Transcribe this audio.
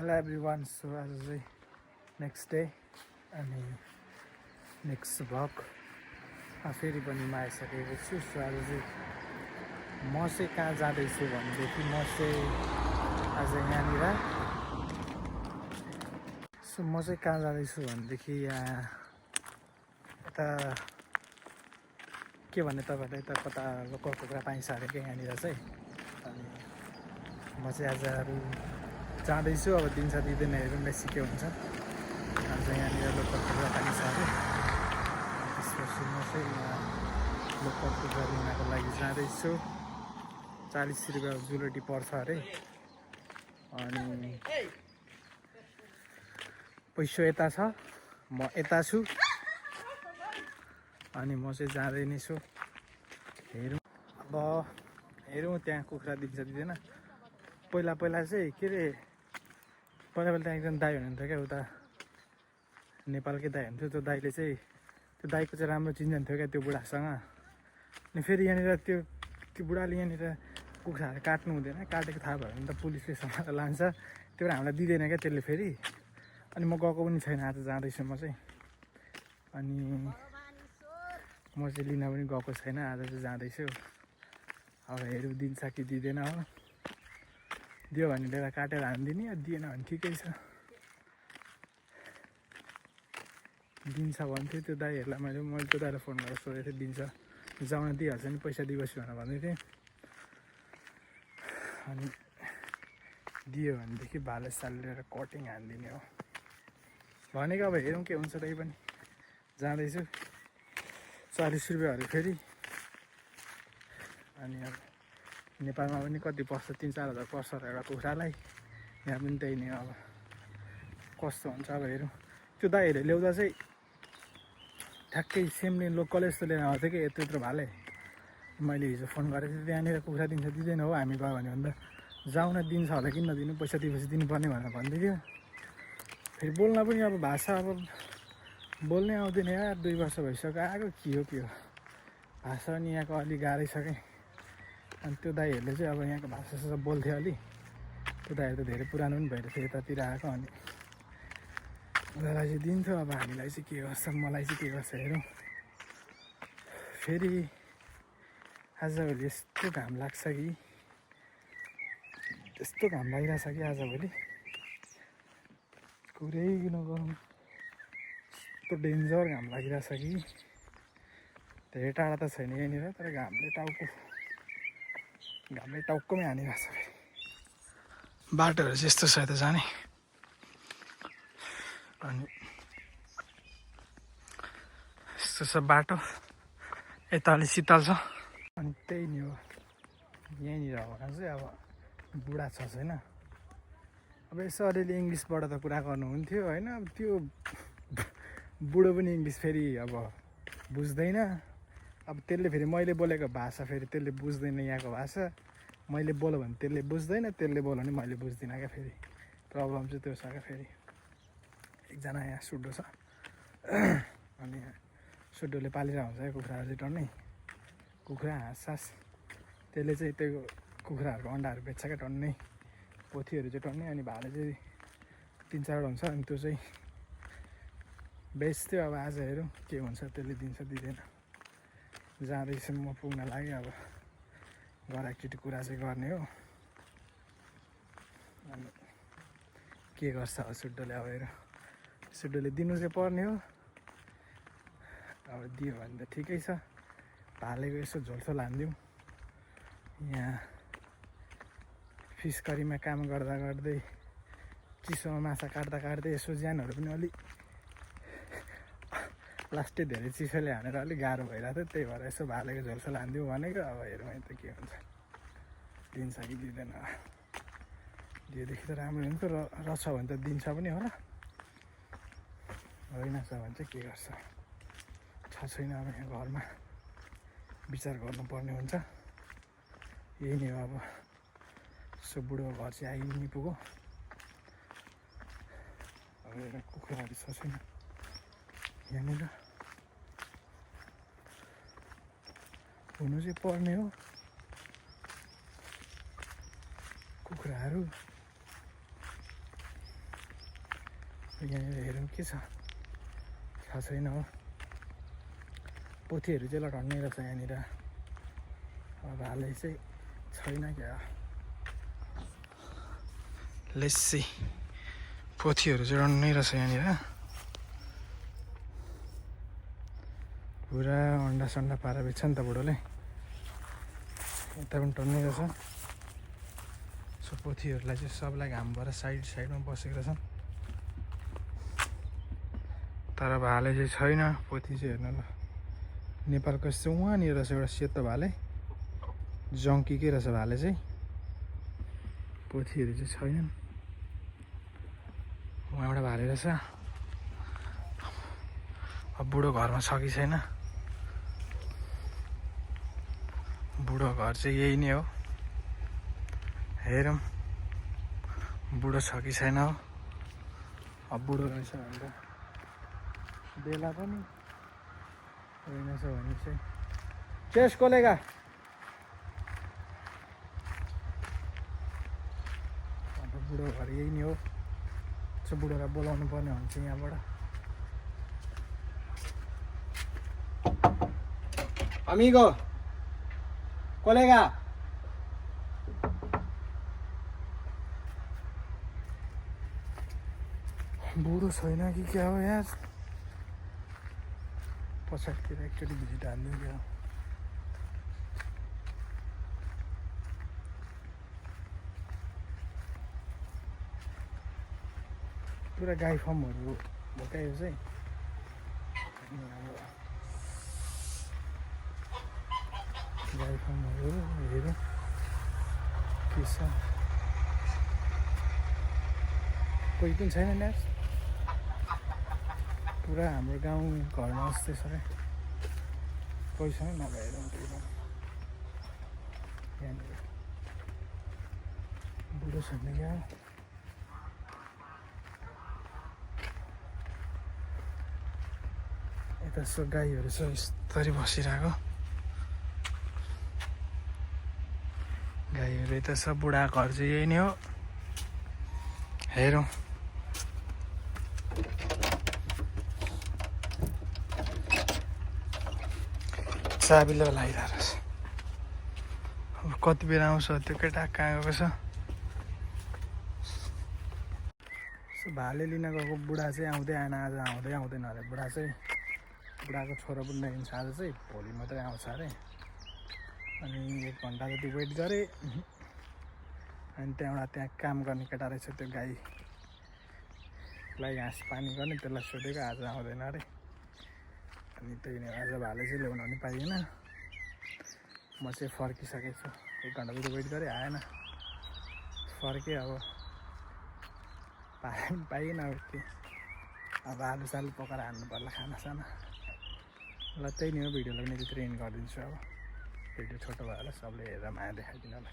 Hello everyone, so आज चाहिँ next day अनि नेक्स्ट भ्लग फेरि पनि म आइसकेको छु। सो आज चाहिँ म चाहिँ कहाँ जाँदैछु भनेदेखि म चाहिँ आज यहाँनिर म चाहिँ कहाँ जाँदैछु भनेदेखि यहाँ यता के भन्ने तपाईँहरूले यता कता लोकल कुखुरा पाइन्छ अरे क्या यहाँनिर चाहिँ। अनि म चाहिँ आज जाँदैछु, अब दिन्छ दिँदैन हेरौँ बेसी के हुन्छ। आज यहाँनिर लोकल कुखुरा पाइन्छ अरे, त्यसपछि म चाहिँ यहाँ लोकल कुखुरा लिनको लागि जाँदैछु। 40 रुपियाँ जुलटी पर्छ अरे। अनि पैसा यता छ, म यता छु, अनि म चाहिँ जाँदै नै छु। हेरौँ अब हेरौँ त्यहाँ कुखुरा दिन्छ दिँदैन। पहिला चाहिँ के अरे पहिला त्यहाँ एकजना दाई हुनुहुन्थ्यो क्या, उता नेपालकै दाई हुन्थ्यो। त्यो दाईले चाहिँ त्यो दाईको चाहिँ राम्रो चिन्जान्थ्यो क्या त्यो बुढासँग। अनि फेरि यहाँनिर त्यो बुढाले यहाँनिर कुखुराहरू काट्नु हुँदैन, काटेको थाहा भयो भने त पुलिसले समाएर लान्छ, त्यो भएर हामीलाई दिँदैन क्या त्यसले फेरि। अनि म गएको पनि छैन, आज जाँदैछु म चाहिँ। अनि म चाहिँ लिन पनि गएको छैन, आज चाहिँ जाँदैछु। अब हेरौँ दिन्छ कि दिँदैन हो। दियो भने लिएर काटेर हानिदिने, दिएन भने ठिकै छ। दिन्छ भन्थ्यो त्यो दाईहरूलाई, मैले त्यो दाईलाई फोन गरेर सोधेको थिएँ, दिन्छ जाउन दिइहाल्छ नि, पैसा दिइबस्छु भनेर भन्दै थिएँ। अनि दियो भनेदेखि भाले साल लिएर कटिङ हानिदिने हो भनेको। अब हेरौँ के हुन्छ। त्यही पनि जाँदैछु, 40 रुपियाँ अरे फेरि। अनि अब नेपालमा पनि कति पर्छ, 3-4 हजार पर्छ एउटा कुखुरालाई, यहाँ पनि त्यही नै। अब कस्तो हुन्छ अब हेरौँ। त्यो दाईहरूले ल्याउँदा चाहिँ ठ्याक्कै सेमली लोकलै जस्तो लिएर आउँथ्यो कि यत्रो भाले। मैले हिजो फोन गरेको थिएँ, त्यहाँनिर कुखुरा दिन्छ दिँदैन हो, हामी गयो भने भन्दा जाउन दिन्छ होला कि नदिनु, पैसा दिएपछि दिनुपर्ने भनेर भन्दै थियो। फेरि बोल्न पनि अब भाषा अब बोल्नै आउँदैन यार, 2 वर्ष भइसक्यो आएको, के हो भाषा नि यहाँको अलिक गाह्रै छ क्या। अनि त्यो दाईहरूले चाहिँ अब यहाँको भाषा बोल्थ्यो अलि। त्यो दाईहरू त धेरै पुरानो पनि भइरहेको थियो यतातिर आएको। अनि उनीहरूलाई चाहिँ दिन्थ्यो, अब हामीलाई चाहिँ के गर्छ, मलाई चाहिँ के गर्छ हेरौँ। फेरि आजभोलि यस्तो घाम लाग्छ कि, त्यस्तो घाम लागिरहेछ कि आजभोलि कुरै नगरौँ, यस्तो डेन्जर घाम लागिरहेछ कि। धेरै टाढा त छैन यहाँनिर, तर घामले टाउकोमै हानिरहेछ। फेरि बाटोहरू चाहिँ यस्तो छ यता जाने। अनि यस्तो छ बाटो, यता अलि शीतल छ। अनि त्यही नि हो, यहीँनिर हो भने चाहिँ अब बुढा छ छैन, अब यसो अलिअलि इङ्ग्लिसबाट त कुरा गर्नुहुन्थ्यो होइन। अब त्यो बुढो पनि इङ्ग्लिस फेरि अब बुझ्दैन। अब त्यसले फेरि मैले बोलेको भाषा फेरि त्यसले बुझ्दैन, यहाँको भाषा मैले बोल्यो भने त्यसले बुझ्दैन, त्यसले बोल्यो भने मैले बुझ्दिनँ क्या। फेरि प्रब्लम चाहिँ त्यो छ क्या। फेरि एकजना यहाँ सुड्डो छ, अनि सुड्डोले पालिरहेको हुन्छ क्या कुखुराहरू चाहिँ टन्नै, कुखुरा हाँस त्यसले चाहिँ त्यो कुखुराहरूको अन्डाहरू बेच्छ क्या टन्नै, पोथीहरू चाहिँ टन्नै। अनि भाले चाहिँ 3-4वटा हुन्छ, अनि त्यो चाहिँ बेच्थ्यो। अब आज हेरौँ के हुन्छ, त्यसले दिन्छ दिँदैन। जाँदैछु म पुग्न लागि, अब घर एकचोटि कुरा चाहिँ गर्ने हो। अनि के गर्छ अब सुड्डोले, अब हेर सुड्डोले दिनु चाहिँ पर्ने हो। अब दियो भने त ठिकै छ, भालेको यसो झोलसोल हानिदिउँ। यहाँ फिस करीमा काम गर्दा गर्दै, चिसोमा माछा काट्दै यसो ज्यानहरू पनि अलिक लास्टै धेरै चिसोले हानेर अलिक गाह्रो भइरहेको थियो, त्यही भएर यसो भालेको झोलसोल हानिदिउँ भनेको। अब हेरौँ है त के हुन्छ, दिन्छ कि दिँदैन। दिएदेखि त राम्रो हुन्थ्यो, रहेछ भने त दिन्छ पनि होला, रहेनछ भने चाहिँ के गर्छ थाहा छैन। अब यहाँ घरमा विचार गर्नुपर्ने हुन्छ। यही नै हो, अब यसो बुढो घर चाहिँ आइ नि पुग्यो। अब एउटा कुखुराहरू छ छैन यहाँनिर, हुनु चाहिँ पर्ने हो कुखुराहरू। यहाँनिर हेरौँ के छ थाहा छैन हो। पोथीहरू चाहिँ लटन्नै रहेछ यहाँनिर। अब भाले चाहिँ छैन क्या। लेसी पोथीहरू चाहिँ रन्नै रहेछ यहाँनिर। पुरा अन्डा सन्डा पारा बेच्छ नि त बुढोले। यता पनि टन्नै रहेछ। सो पोथीहरूलाई चाहिँ सबलाई घाम भएर साइडमा बसेको रहेछन्। तर भाले चाहिँ छैन। पोथी चाहिँ हेर्नु ल नेपालको चाहिँ वहाँनिर रहेछ एउटा सेतो भाले। जङ्कीकै रहेछ भाले चाहिँ। पोथीहरू चाहिँ छैनन्। वहाँ एउटा भाले रहेछ। अब बुढो घरमा छ कि छैन। बुढो घर चाहिँ यही नै हो। हेरौँ बुढो छ कि छैन हो। अब बुढो रहेछ भने त बेला पनि रहेनछ भने चाहिँ चेस कोलेगा। अब बुढो घर यही नै हो। सो बुढोलाई बोलाउनु पर्ने हुन्छ यहाँबाट। अमिगो कोलेगा। बुढो छैन कि क्या हो यार। पछाडितिर एकचोटि भिजिट हाल्नु क्या। पुरा गाई फर्महरू भोकायो चाहिँ। गाई फर्महरू हेरौँ के छ। कोही पनि छैन यार। पुरा हाम्रो गाउँ घरमा जस्तै छ क्या। कोही छैन नभएर यहाँनिर बुढो छैन क्या। यता यसो गाईहरू छ यस्तरी बसिरहेको। गाईहरू यता छ। बुढा घर चाहिँ यही नै हो। हेरौँ चाबीले लगाइरहेको रहेछ। अब कति बेला आउँछ त्यो केटा कहाँ गएको छ। सो भाले लिन गएको बुढा चाहिँ आउँदै आएन। आज आउँदैन अरे बुढा चाहिँ। बुढाको छोरो पनि ल्याइन्छ आज चाहिँ। भोलि मात्रै आउँछ अरे। अनि 1 घन्टा जति वेट गरेँ। अनि त्यहाँबाट त्यहाँ काम गर्ने केटा रहेछ त्यो गाईलाई घाँस पानी गर्ने। त्यसलाई सोधेको आज आउँदैन अरे। अनि त्यही नै आज भाले चाहिँ ल्याउन पनि पाइएन। म चाहिँ फर्किसकेको छु। 1 घन्टा जति वेट गरेँ आएन। फर्केँ अब पाइएन अब के। अब आलु सालु पकाएर हान्नु पर्ला खानासाना। ल त्यही नै हो। भिडियोलाई पनि यतितिर एन्ड गरिदिन्छु अब। भिडियो छोटो भयो होला। सबले हेरेर माया देखाइदिनु होला।